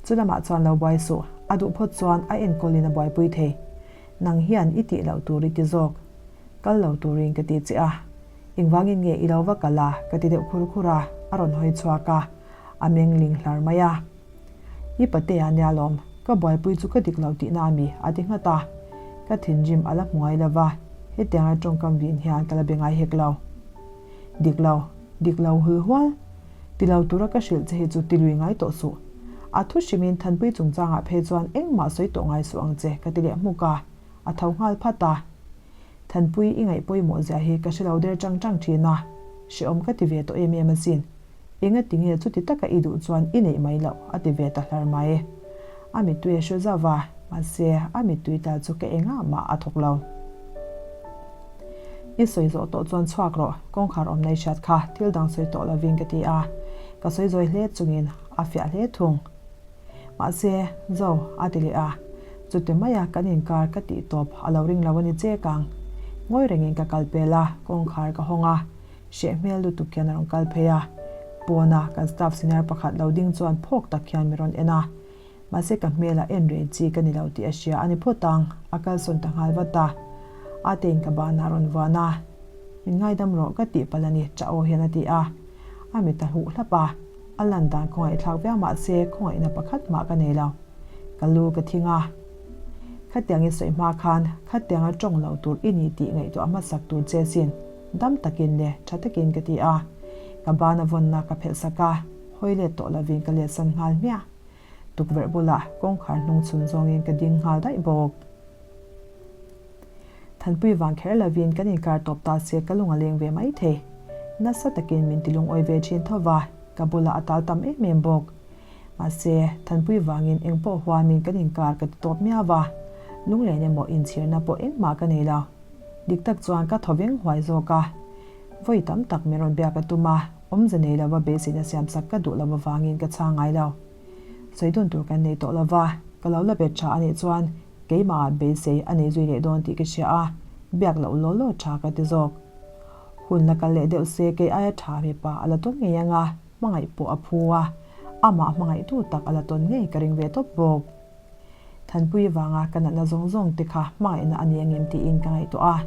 Chu lamah chuan lo buai suh, a duh phawt chuan a enkawlin a buaipui thei. Nang hian i tih loh tur i ti zawk. Kal lo turin ka ti che a. Engvangin nge i lo va kal a? ka ti deuh khur khur a, a rawn hawi chhuak a, a meng ling hlar mai a. I patea nia lawm, ka buaipui chu ka dik lo tihna a mi? a ti nghat a. Ka thinrim a la hmu ngai lo va, hetianga tawngkam vin hian ka la be ngai hek lo. Dik lo, dik lo hul hual. Ti lo tura ka hrilh che hi chu ti lui ngai tawh suh. A thu hrimin Thanpui chungchangah phei chuan engmah sawi tawh ngai suh ang che ka ti leh hmuk a, a tho nghal phat a. Thanpui i ngaih pawimawh zia hi ka hre lo der chang chang thin a, hrehawm ka ti ve tawh em em asin. Enga ti nge chuti taka i duh chuan i neih mai loh a ti ve ta hlar mai. A mittui a hre zauh a, mahse a mittui ta chu ka engah mah a thawk lo. I sawi zawh tawh chuan chhuak rawh, kawngkhar awm nei hriat kha thil dang sawi tawh lovin ka ti a, ka sawi zawi hle chungin a fiah hle thung. Mahse, Zo, a ti leh a, chuti maia kan inkar ka tih tawp a lo ring lo a ni che kang. Ngawi rengin ka kal pel a, kawngkhar ka hawng a, hreh hmel lutuk hian a rawn kal phei a. Pawna kan staff senior pakhat lo ding chuan phawk tak hian mi rawn en a. Mahse ka hmelah en reng chi ka ni lo tih a hria a ni phawt ang, a kalsawn ta nghal vat a. A tein ka banah a rawn vuan a, Min ngaidam rawh ka tih palh a ni, ṭah aw hian a ti a. A mit a huh hlap a. A lan dan khawngaihthlak viau mah se khawngaihna pakhat mah ka nei lo. Ka lu ka thing a. Khatiang i sawi hma khan khatianga tawng lo tur i ni tih ngaihtuah hmasak tur che sin dam takin leh tha takin ka ti a. Ka ban a vawnna ka phelh sak a, hawi let tawh lovin ka letsan nghal hmiah. Tukverh bulah kawngkhar hnung chhun zawngin ka ding nghal daih bawk. Thanpui vang kher lovin kan inkar tawp ta se ka lung a leng ve mai thei. Nasa takin min ti lungawi ve thin tho va, ka bulah a tal tam em em bawk. Mahse, Thanpui vangin eng pawh huamin kan inkar ka ti tawp miau va, lunglen emaw inchhirna pawh engmah ka nei lo. Dik tak chuan ka thaw veng huai zawk a. Vawi tam tak min rawn biak a tum a, awmze nei lova beiseina siamsak ka duh lo avangin ka chhang ngai lo. Sawi dun tur kan nei tawh lo va, ka lo la bet tha a nih chuan Keimah beisei a nei zui leh dawn tih ka hria a, biak loh law law tha ka ti zawk. Hun la kal leh deuh se kei aia tha mipa a la tawn ngei anga hmangaih pawh a phu a, amah hmangaihtu tak a la tawn ngei ka ring ve tawp bawk. Thanpui vanga ka natna zawng zawng te kha hmangaihna a ni angem tiin ka ngaihtuah a,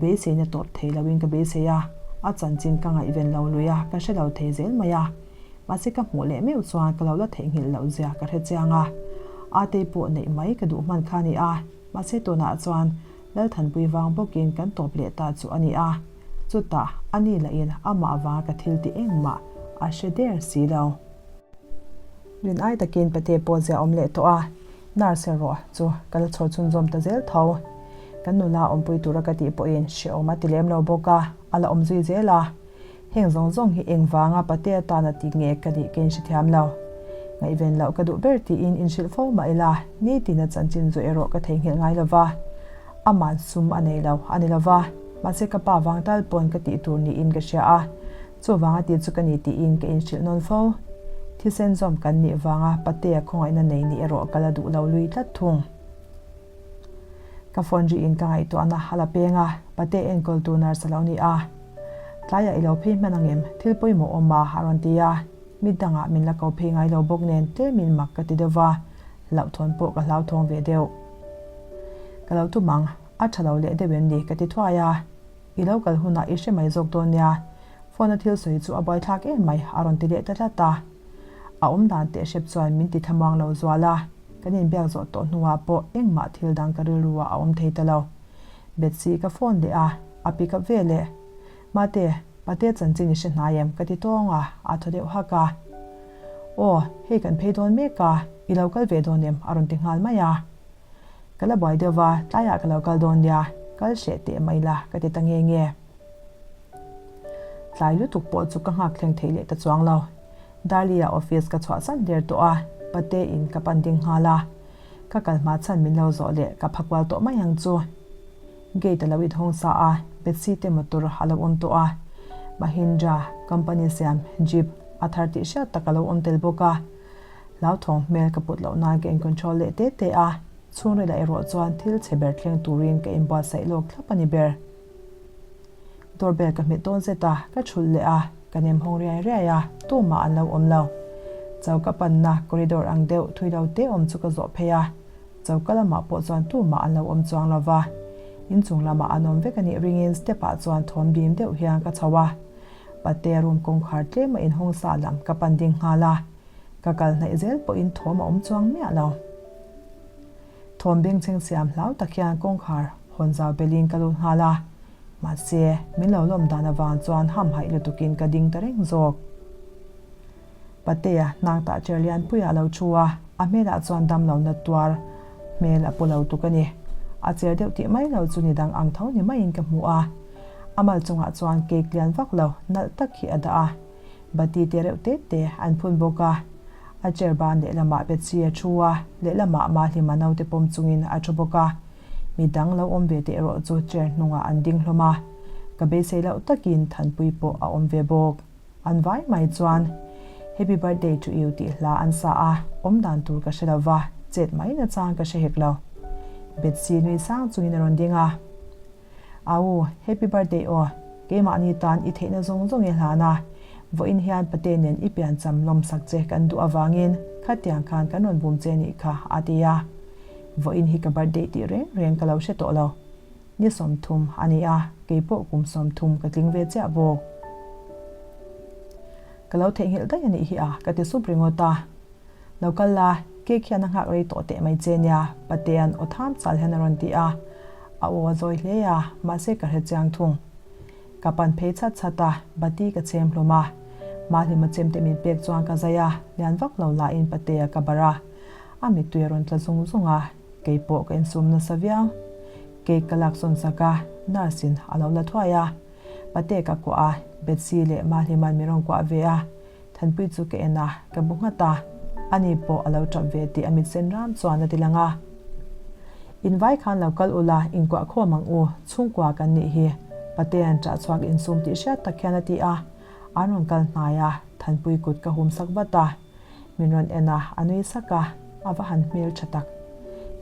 beiseina tawp thei loin ka beisei a, a chanchin ka ngaihven lo lui a, ka hre lo thei zel mai a. Mahse ka hmuh leh meuh chuan ka lo la theihnghilh loh zia ka hre chiang a, Atei pawh neih mai ka duh hman kha a ni a, mahse tunah chuan Lalthanpui vang bawkin kan tawp leh ta chu a ni a, chutah a ni lahin amah vanga ka thil tih engmah a hre der si lo. Rin ai takin Pate pawh zia awm leh tawh a, nurse erawh chu ka la chhawr chhunzawm ta zel tho. Kan nula awmpui tura ka tih pawhin hrehawm a ti lem lo bawk a, a la awm zui zel a. Heng zawng zawng hi engvanga pate atana ti nge ka nih ka inhrethiam lo. Ngaihven loh ka duh ber tiin inhrilh fo mah ila, nitina chanchin zu erawh ka theihnghilh ngai lo va. Aman sum a nei lo a ni lo va, mahse ka pa vang tal pawn ka tih tur niin ka hria a, chuvanga ti chu ka ni tiin ka inhrilh nawn fo. Thisen zawm kan nih vanga patea khawngaihna nei nih erawh ka la duh lo lui tlat thung. Ka phone rihin ka ngaihtuahna a la peng a, pate enkawltu nurse a lo ni a. Tlaiah i lo phei hman angem, thil pawimawh awm a, a rawn ti a. Mi dangah min la ko phei ngai lo bawk nen tlemin mak ka ti deuh va, hlauhthawn pawh ka hlauthawng ve deuh. Ka lo tum ang, a tha lo leh deuh em ni ka ti thuai a. I lo kal hunah i hre mai zawk dawn nia, phone a thil sawi chu a buaithlak em mai, a rawn ti leh ta tlat a. A awm dan teh hrep chuan min ti thlamuang lo zual a. Kan inbiak zawh tawh hnuah pawh engmah thil dang ka rilru ah a awm thei ta lo. Betsy ka phone leh a, a pick up ve leh. Mate, Pate chanchin i hre hnai em? ka ti tawng a, a thaw deuh hak a. Aw, hei kan phei dawn mek a, i lo kal ve dawn em? a rawn ti nghal mai a. Ka la buai deuh va, tlaiah ka lo kal dawn nia, kal hreh teh mai la ka ti ta nge nge. Tlai lutuk pawh chu ka nghak thleng thei leh ta chuang lo. Darlia office ka chhuahsan der tawh a, pate in ka pan ding nghal a. Ka kal hma chhan min lo zawh leh ka pha kual tawh mai ang chu. Gate a lo inhawng sa a, Betsy te motor a lo awm tawh a. Mahindra company siam jeep a thar tih hriat tak a lo awm tel bawk a. Hlauthawng hmel ka put loh nan ka incontrol leh te te a, chhungrilah erawh chuan thil chhe ber thleng turin ka inbuatsaih lawk thlap a ni ber. Doorbell ka hmet dawn zet a, ka thulh leh a, ka nem hawng riai riai a, tumah an lo awm lo. Choka panna corridor ang deuh thui lo te awm chu ka zawh phei a, choka lamah pawh chuan tumah an lo awm chuang lo va. Inchung lamah an awm vek a nih ringin step ah chuan thawm bim deuh hian ka chho a, pate room kawngkhar tlem a inhawng sa lam ka pan ding nghal a, ka kal hnaih zel pawhin thawm a awm chuang miah lo. Thawm bengchheng siam hlau tak hian kawngkhar hawn zau belin ka lut nghal a, mahse min lo lawm dan avang chuan hamhaih lutukin ka ding ta reng zawk. Patea hnang tah chair lianpuiah a lo thu a, a hmelah chuan dam lo nat tuar hmel a pu lo tuk a ni. A cher deuh tih mai lo chu ni dang ang tho ni maiin ka hmu a, a mal chungah chuan cake lian vak lo nalh tak hi a dah a. Bati te reuh te te an phun bawk a, a chair ban lehlamah Betsy a thu a, lehlamah Mahlima naute pawm chungin a thu bawk a. Mi dang lo awm ve te erawh chu chair hnungah an ding hlawm a, ka beisei loh takin Thanpui pawh a awm ve bawk. An vai mai chuan Happy birthday to you tih hla an sa a, awm dan tur ka hre lo va, chet mai nachang ka hre hek lo. Betsy nui sang chungin a rawn ding a. Au, happy birthday aw, keimahni tan i theihna zawng zawng i hlan a, vawiin hian pate nen i piancham lawmsak che kan duh avangin khatiang khan kan rawn bum che nih kha a ti a. Vawiin hi ka birthday tih reng reng ka lo hre tawh lo. Ni 30 a ni a, keipawh kum 30 ka tling ve chiah bawk. Ka lo theihnghilh daih a nih hi a, ka ti sup ringawt a. Lo kal la, cake hian a nghak rei tawh teh mai che nia, Patea'n aw tham chal hian a rawn ti a. A aw a zawi hle a, mahse ka hre chiang thung. Ka pan phei chhat chhat a, bati ka chhem hlum a. Mahlima chem te min pek chuan ka zai a, lian vak lo lahin Patea ka barh a. A mittui a rawn tla zung zung a, kei pawh ka insum nasa viau. Cake ka lak sawn sak a, nurse in a lo la thuai a. Pate ka kuah a, Betsy leh Mahlima'n min rawn kuah ve a. Thanpui chu ka en a, ka bu nghat a. Ani pawh a lo tap ve tih a mit sen ram chuan a ti lang a. In vai khan lo kal ula, inkuah khawm ang u, chhungkua kan nih hi, Patea'n ṭah chhuak insum tih hriat tak hian a ti a. An rawn kal hnai a, Thanpui kut ka hum sak vat a. Min rawn en a, a nui sak a, a va han hmel ṭha tak.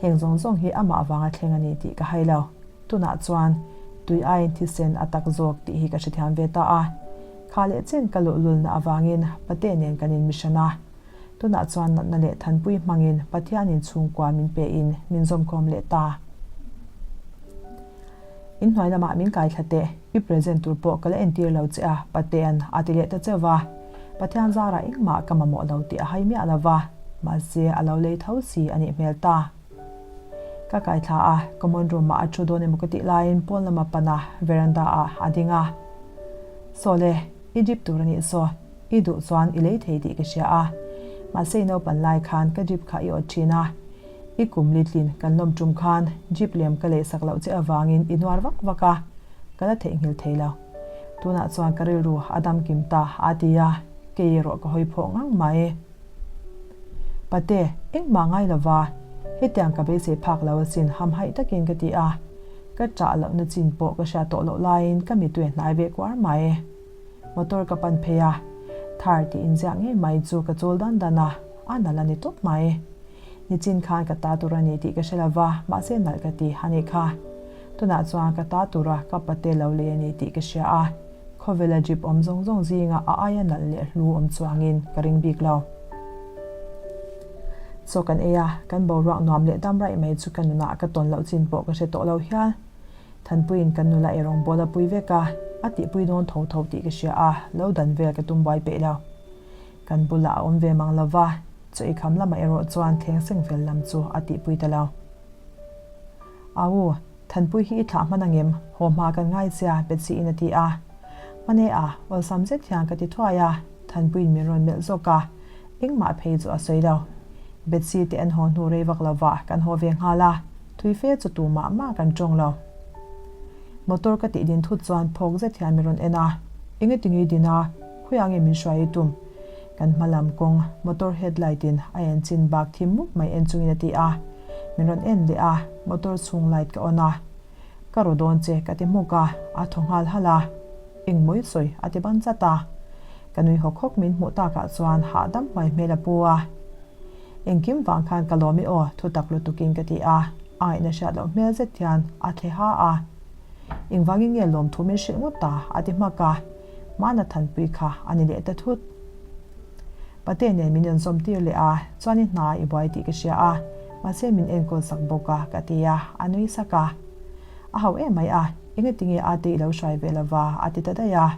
Heng zawng zawng hi amah vanga thleng a ni tih ka hai lo. Tunah chuan tui aiin thisen a tak zawk tih hi ka hrethiam ve ta a. Kha leh chen ka luh lulna avangin Pate nen kan inmishan a. Tunah chuan natna leh thanpui hmangin Pathianin chhungkua min pein min zawmkhawm leh ta. Inhnuai lamah min kai thla teh, i present tur pawh ka la entir lo che a, Patea'n a ti leh ta cheuh va. Pathian zarah engmah ka mamawh lo tih a hai miah lo va, mahse a lo lei tho si a nih hmel ta. Ka kai thla a, common room ah a thu dawn emaw ka tih laiin pawn lama pan a, veranda ah a ding a. Saw le, i drip tur a nih saw, i duh chuan i lei thei tih ka hria a. Mahse i naupan lai khan ka drip kha i awt thin a. I kum litlin kan lawm tum khan drip lem ka lei sak loh che avangin i nuar vak vak a, ka la theihnghilh thei lo. Tunah chuan ka rilru a dam kim ta a ti a, kei erawh ka hawi phawh ngang mai. Pate, engmah ngai lova, hetiang ka beisei phak lo asin hamhaih takin ka ti a. Ka ṭah lohna chin pawh ka hriat tawh loh laiin ka mitui a hnai ve kuar mai. Motor ka pan phei a, Thar tih inziak ngei mai chu ka chul dan dan a, a nalh a ni tawp mai. Nichin khan ka ta tur a ni tih ka hre lova, mahse nalh ka ti a nih kha. Tunah chuan ka ta tura ka pate lo lei a ni tih ka hria a. Khawvela jeep awm zawng zawng zinga a aia nalh leh hlu awm chuangin ka ring bik lo. Chaw kan ei a, kan boruak nuam leh dam raih mai chu ka nunah ka tawn loh chin pawh ka hre tawh lo hial. Thanpuiin kan nula ei rawngbawl a pui vek a, a tihpui dawn tho tho tih ka hria a, lo dan vel ka tum buai peih lo. Kan bulah a awm ve mang lo va, chaw ei kham lamah erawh chuan thleng seng fel lam chu a tihpui ta lo. Au, Thanpui hi i thlah hman angem? Haw hma kan ngai chia, Betsy in a ti a. Hmane a, awlsam zet hian ka ti thuai a, Thanpuiin min rawn melh zawk a. Engmah phei chu a sawi lo. Betsy te an haw hnu rei vak lovah kan haw ve nghal a, thui fe chu tu mah mah kan tawng lo. Motor ka tih din thut chuan phawk zet hian min rawn en a, Engati nge din a, khawiah nge min hruai i tum? Kan hma lam kawng motor headlight in a en chin bak thim mup mai en chungin a ti a, min rawn en leh a, motor chhung light ka on a, Ka ru dawn che ka ti hmuk a, a thaw nghal halh a, Engmaw i sawi a ti ban chat a. Ka nui hawk hawk min hmuh takah chuan hahdam hmai hmel a pu a. Engkim vang khan ka lawm i aw thu tak lutukin ka ti a, a ngaihna hriat loh hmel zet hian a thle ha a. Engvangin nge lawmthu min hrilh ngawt ta a ti hmak a, Hmana Thanpui kha a ni leh ta thut. Pate nen min rawn zawm tir leh a, chuan i hna i buai tih ka hria a, mahse min enkawl sak bawk a ka ti a, a nui sak a. A hau em mai a, engati nge ate i lo hruai ve lova a ti ta daih a.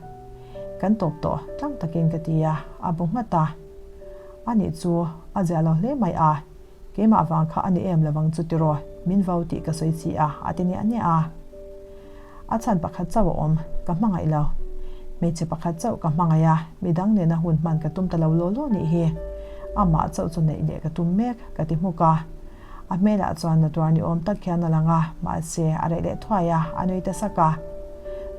Kan tawp tawh tlang takin ka ti a, a bu nghat a. Anih chu a zia lo hle mai a, keimah vang kha a ni em lovang chu tiraw, min vau tih ka sawi chi a, a ti niah niah a. A chhan pakhat chauh a awm, ka hmangaih lo. Hmeichhe pakhat chauh ka hmangaih a, midang nena hun hman ka tum ta lo law law nih hi. Amah chauh chu neih leh ka tum mek, ka ti hmuk a. A hmelah chuan na tuar ni awm tak hian a lang a, mahse a reh leh thuai a, a nui ta sak a.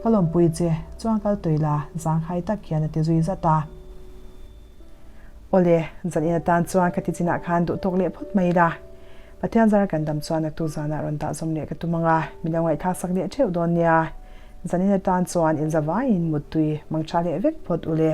Ka lawmpui che, chuan kal tui la, zangkhai tak hian a ti zui zat a. Awle, zan in atan chuan ka ti chinah khan duh tawk leh phawt mai ila. Pathian zara kan dam chuan naktu zanah rawn dah zawm leh ka tum ang a, min lo ngaihthlak sak leh theuh dawn nia. Zan in atan chuan inzavaiin muttui mangtha leh vek phawt ule.